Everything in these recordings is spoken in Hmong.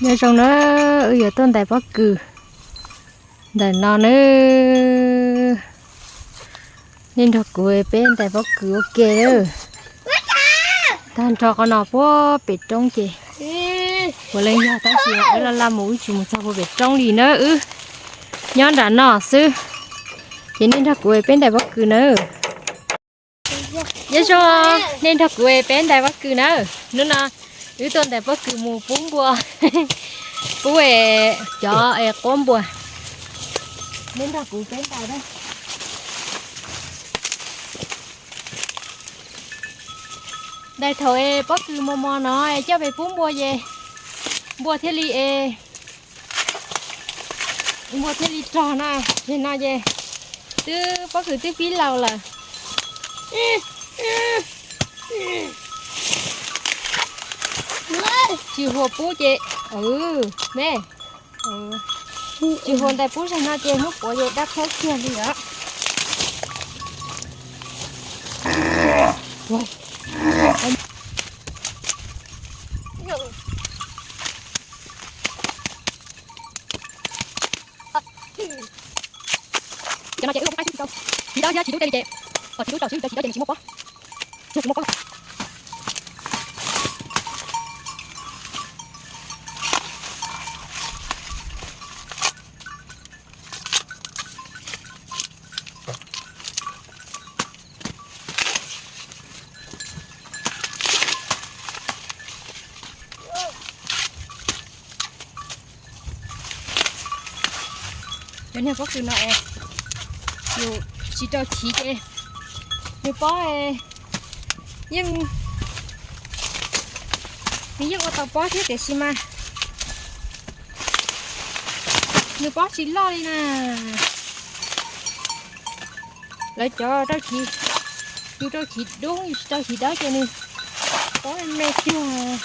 Nyob zoo na, wb yuav tuaj ntais pob kws ntawm no na. Nej nrog kuv peb ntais pob kws ua ke na. Tag nrho qhov no puag pem roob ces puav leej yog, tab sis wb laj laj mus wb tsis mus txog puag pem roob li na, wb nyob nram no xwb. Ces nej nrog kuv peb ntais pob kws na. Nyob zoo, nej nrog kuv peb ntais pob kws na. Hnub no wb tuaj ntais pob kws mus pub npua, pub cov quab npua. Nej nrog kuv peb ntais na. Ntais thaum pob kws mos mos no coj pem pub npua ces npua thiaj li, npua thiaj li rog na. Ces no ces twb pob kws twb pib laus lawm. Tsis huas pub ces, me, tsis huas ntais pub zaum no ces hnub puav ces dab phaub kiag li lawm. Cov no ces wb ua pub qaib xwb tsis tau, tsis dawb thiab tsis dub tej li ces, tsis dub tau xwb, tsis dawb ces nws tsis muaj pob, tsis muaj pob. Cov niag pob kws no es yus tsis rau chiv ces nws pob yeej, nws yeej ua tau pob thiab tiam sis mas nws pob tsis loj li na. Lawv cov rau chiv, yus rau chiv dub yus tsis rau chiv dawb ces nws pob me me kiag,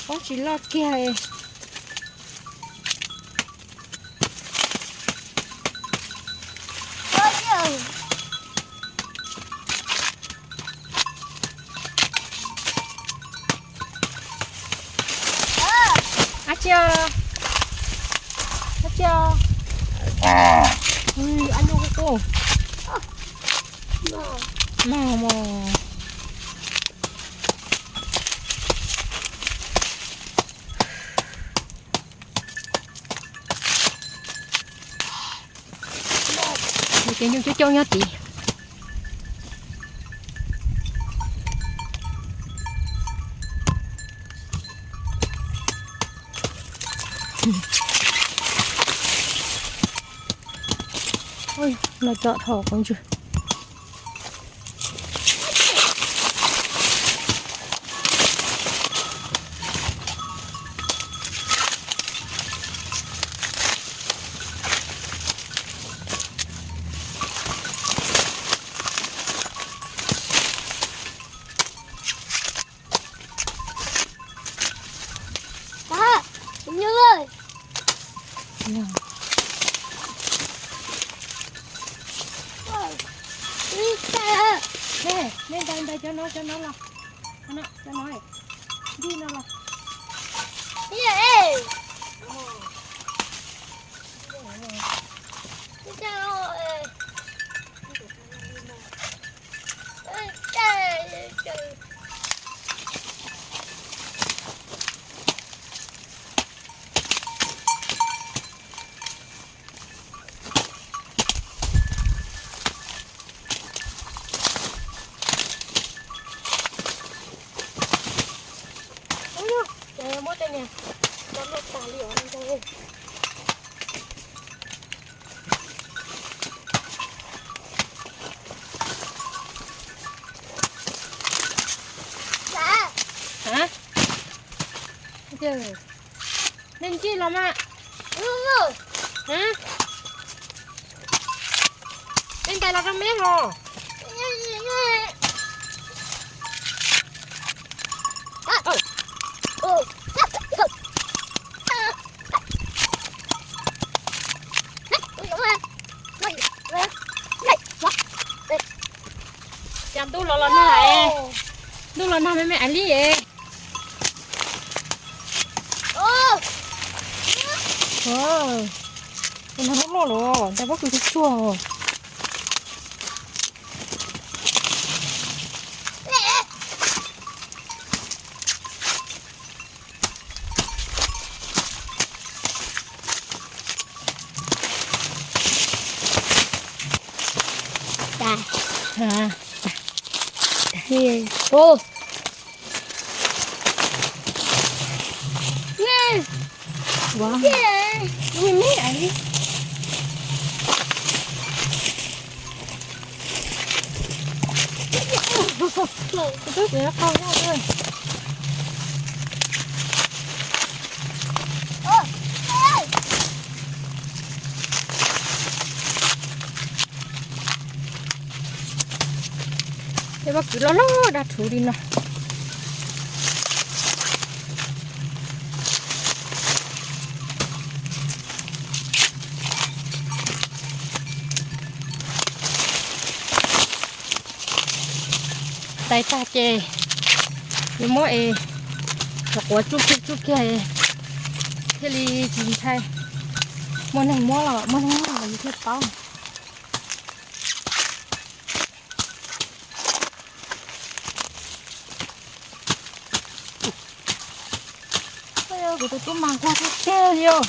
pob tsis loj kiag. Ab tsi, ab tsi, ab nyuj kuj kuj, mag mos. Nws cov nyuj coob coob nyob tid. Los tso dhau qhov ntswg. Nej ntais, ntais cov no, cov no los, cov no, ntig no los. Ub, muab tej niag no luaj tas li os. Nej ntsib los mas. Nej ntais los rau meb hos. Cas ntuj los los nag, ntuj los nag me me ais li es. Ua, tus no loj loj los, ntshai pob kws tsuag tsuag. Ua, me me. Twb tsis qau nyob ua. Tej pob kws loj loj dab rhuv li no. Tais tag ces yuav muab es los quav tsuj kiag tsuj kiag thiaj li tsis ntshai. Muaj neeg muab los muaj neeg noj los yus thiaj paub. Kuv tus tub mas nquag tiag tiag li os.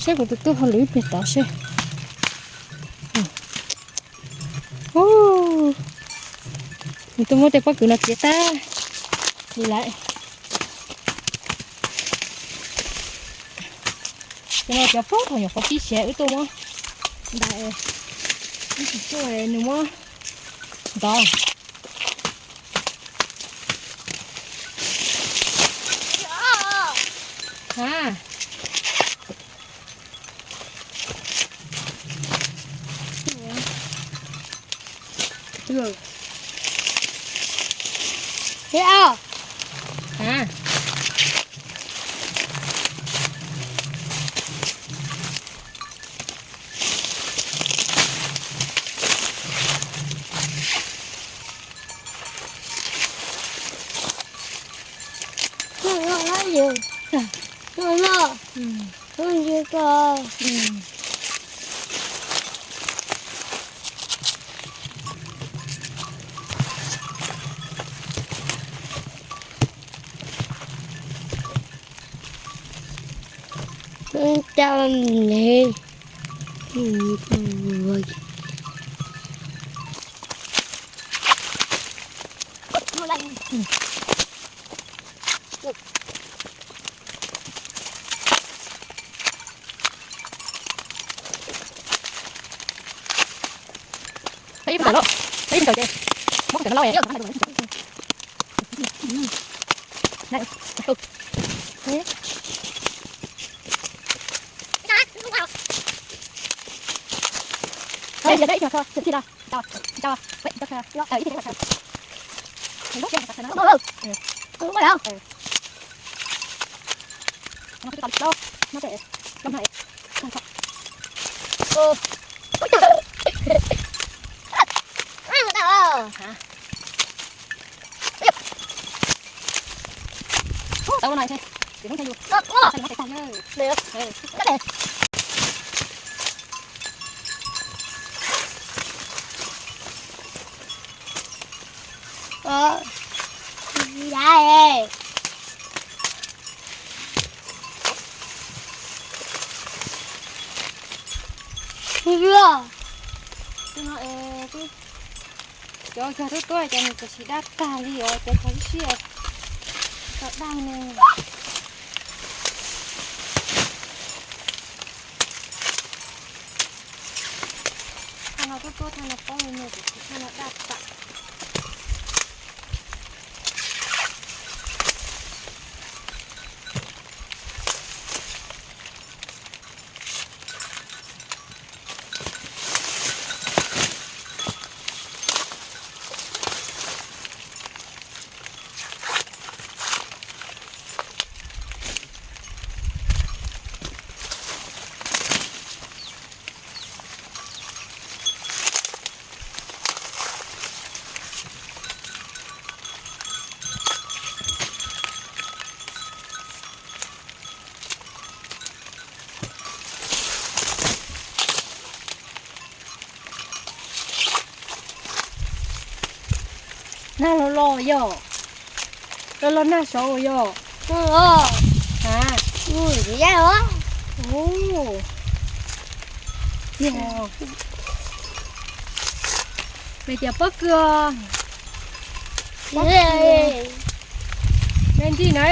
Saib kuv tus tub hauj lwm ib pliag tod seb. Nws twb muab tej pob kws no txiav tag li lawm. Cov no cov pub thaum nyuam qhuav pib siav wb tuaj muab ntais, wb tsis tuaj nws muab ntov. Cov cog tuaj tuaj cov nws cov tsis daj tag li os, cov cog ib siab tau daj ne. Thaj no tuaj tuaj thaj no paub li no, thaj no daj tam. Nag los los yog, los los nag saud yog. A, tiag, me tias pob kws, pob kws, me nti na.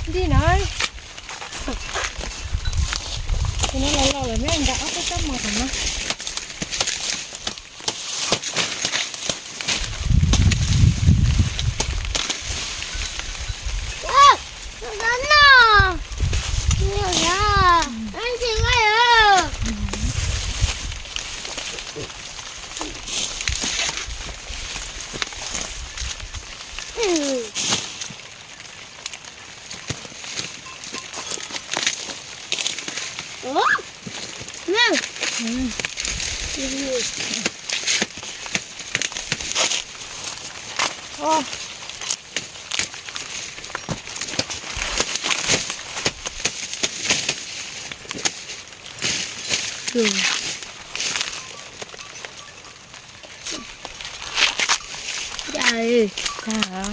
Nti na. Tus no los los lawm, nqa ob peb tsob mos tom no. Tag, tag,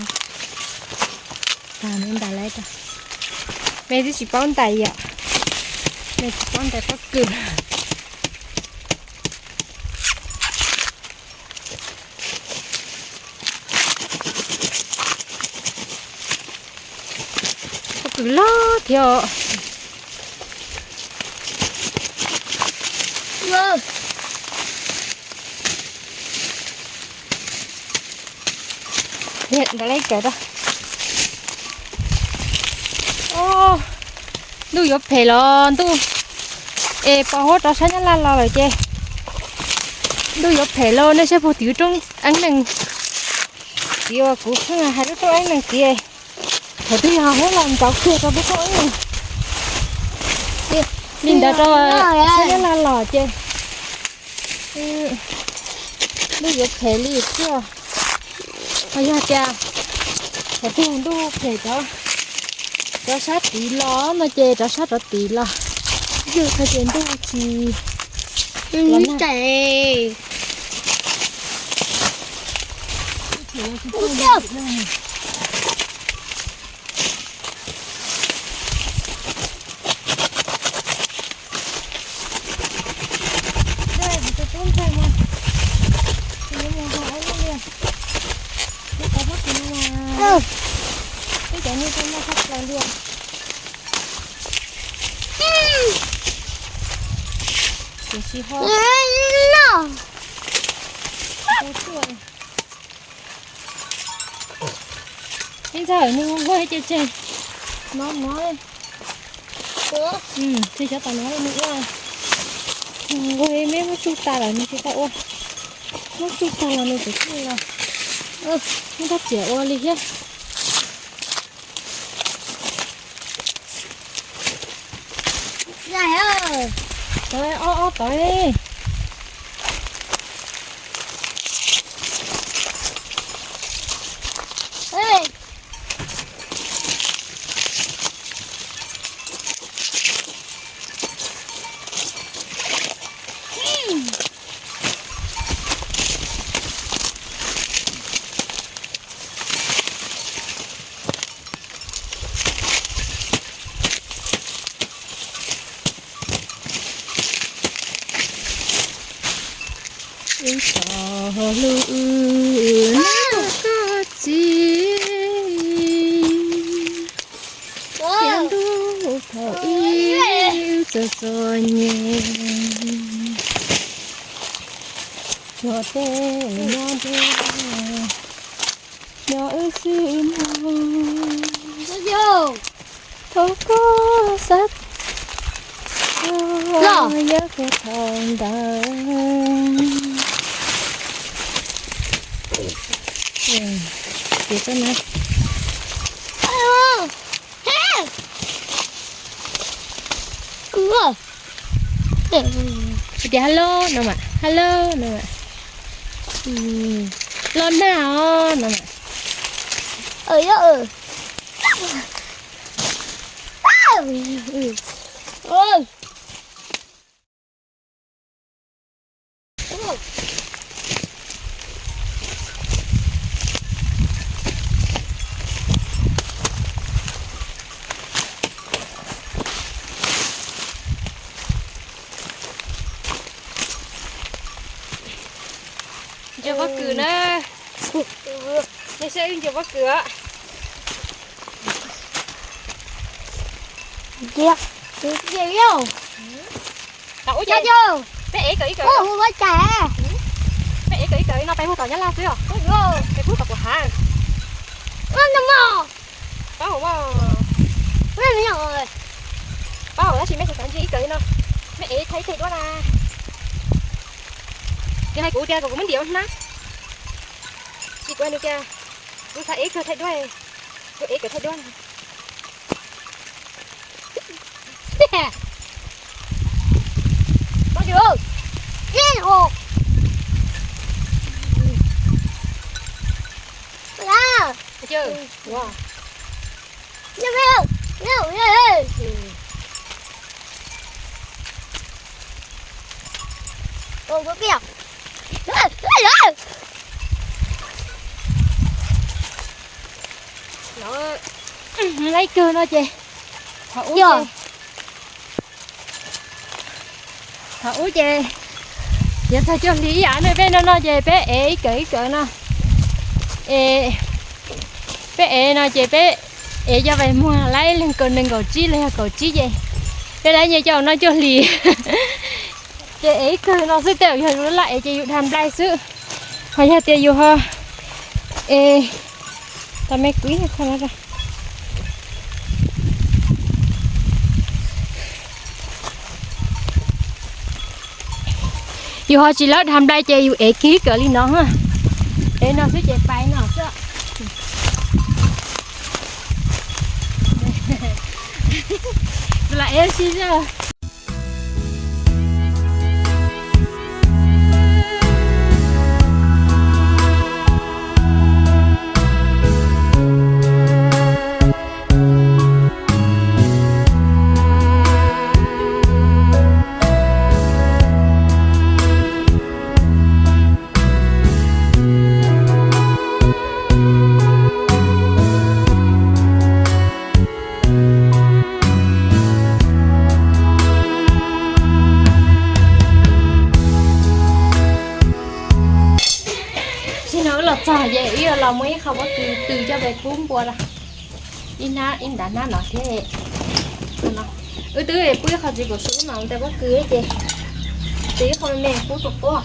tag, ntais lawm. Me twb tsis paub ntais yom, me tsis paub ntais pob kws. Pob kws loj thiab. Nqa lawm kawm tau. Ntuj yuav phem los ntuj, es pos huab rov sab Nyab Laj los lawm ces ntuj yuav phem los nej saib puag tim roob eeb neeg, tim uas kuv pheej hais lub roob eeb neeg tid. Thaum twg yog huab los nrov kiag rau lub roob eeb neeg, li ntawd rau sab Nyab Laj los ces ntuj yuav phem li thiab. Ho yog tias thaum twg ntuj phem cov, cov sab tid los no ces rov sab rov tid los, yog no ces ntuj tsis los nag. Ib ntxhais nws nquag ces tseg no no. Tseg xyov tas no nws ua, nquag me muab tsuj tas lawm nws tsis tau ua, muab tsuj tas los nws tseem tsij los, muab rab riam ua li thiab. Tod, ob ob tod. Wb tau hlub wb noj koj txiv, thiab ntuj thaum ub wb txom txom nyem, nyob tej nyob ntev, nyob wb xwb mog. Thov koj xav txog yawg kuv thaum ntawd. Ces tau na. Tias hello no mas, hello no mas. Los nag os no mas. Ncuav pob kws na. Nej saib wb ncuav pob kws os. Peb ev kawm ib kawm, peb ev kawm ib kawm no peb muag tom Nyab Laj xwb os. Peb pub tom kuv hav. Paub, paub tab sis mej tsis xav ntsia ib kawm li no. Mej ev thaij ib teg duab na. Nws hais kuv tias kom kuv muab ntiav ua hnab. Tsis kuv nws tias kuv xav ev kawm thaij duab, kuv ev kawm thaij duab. Laib kawg no ces, thaum ub ces, thaum ub ces yuav txog cuaj hlis ib yam ne, peb no no ces peb ev ib kawm ib kawm no. Es peb ev no ces peb ev cov vais muag laib leeg kaum nees nkaum tsib los yog kaum tsib ces peb laib nyias coj no cuaj hlis. Ces ev ib kawm no xwb, tej zaum yog yus laj ev ces yus dhas nplai xwb, ho yog tias yus ho ev, tau me kuv ib qho no. Yus ho tsis lawv dhas nplai ces yus ev kiag kawm li no, ev no xwb ces pais no xwb. Lam ev si xwb. Tsis no wb los txog ces wb yuav los muab ib qho pob kws tws coj pais pub npua lawm. Ib hnab, ib ntav hnab no thiab. Wb twb pub ib qho txiv kaum su mas ua ntej pob kws ces tws ib qho me me pub rau pob.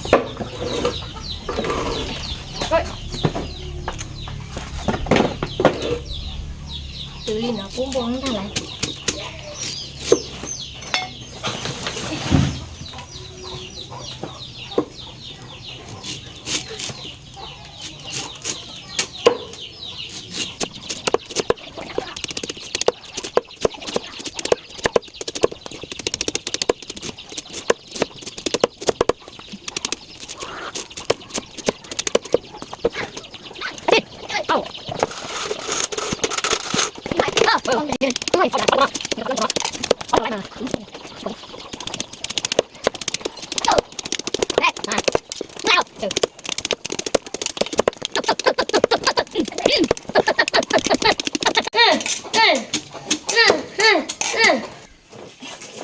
Tws li no pub npua ntag lawm.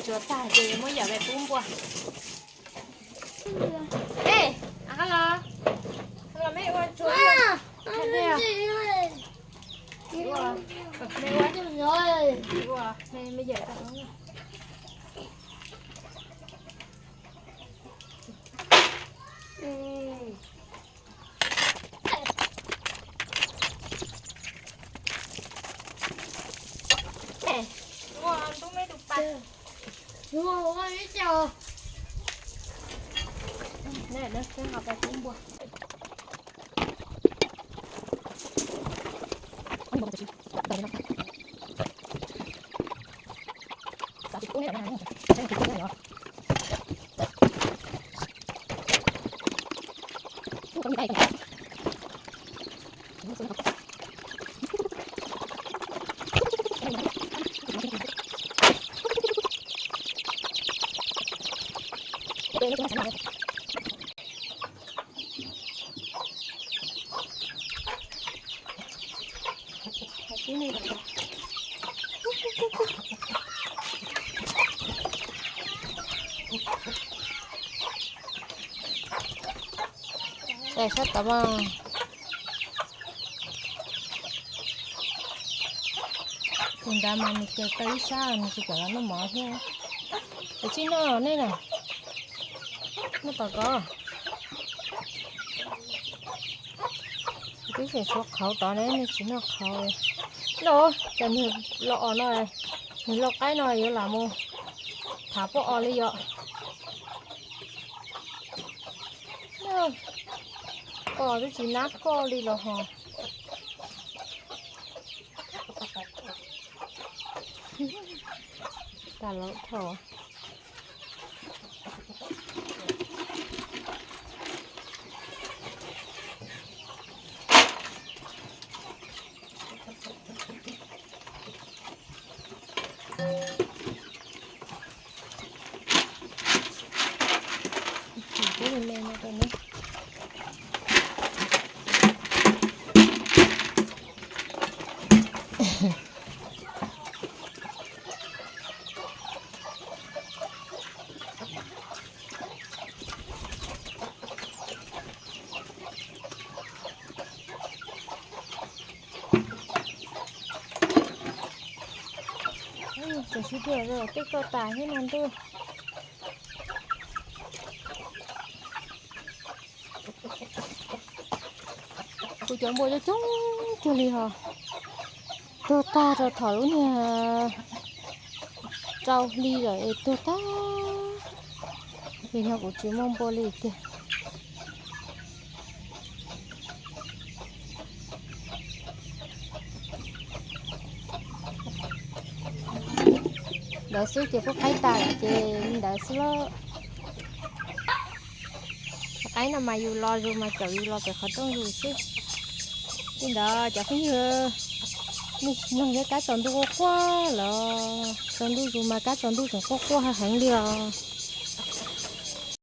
Tsuav tag ces muab yam peb pub npua. Ej, a, los, los mej ua tsuav. Sab tod mas, tus nrad mas nws ces tau ib sab nws tsis kam los noj mov thiab. Tus tsis noj nej na, noj tom ko. Twb tseem tshuav qhauv tod ne, nws tsis noj qhauv. Los, cas nws los os no, nws lau qaib no yuav lam mus tham poj os li yom. Poj os twb tsis nab koj li los ho. Tas laub dhau. Txawm sib tiag tej koj tas thiab no ntuj. Kuv cov npua coob coob cuag li ho tuag tag rau thaum lub niag rau hli lawm es tuag tag. Vim no kuv tsis muaj npua li tiag. Ntawd xwb ces kuj qaib tas lawm ces li ntawd xwb lauj. Cov qaib no mas yus los zus mas caum yus los pem qhov rooj zus xwb. Li ntawd cov phooj ywg, nej mloog thiab, kab tsaus ntuj quaj quaj los tsaus ntuj zus mas kab tsaus ntuj tseem quaj quaj heev li os.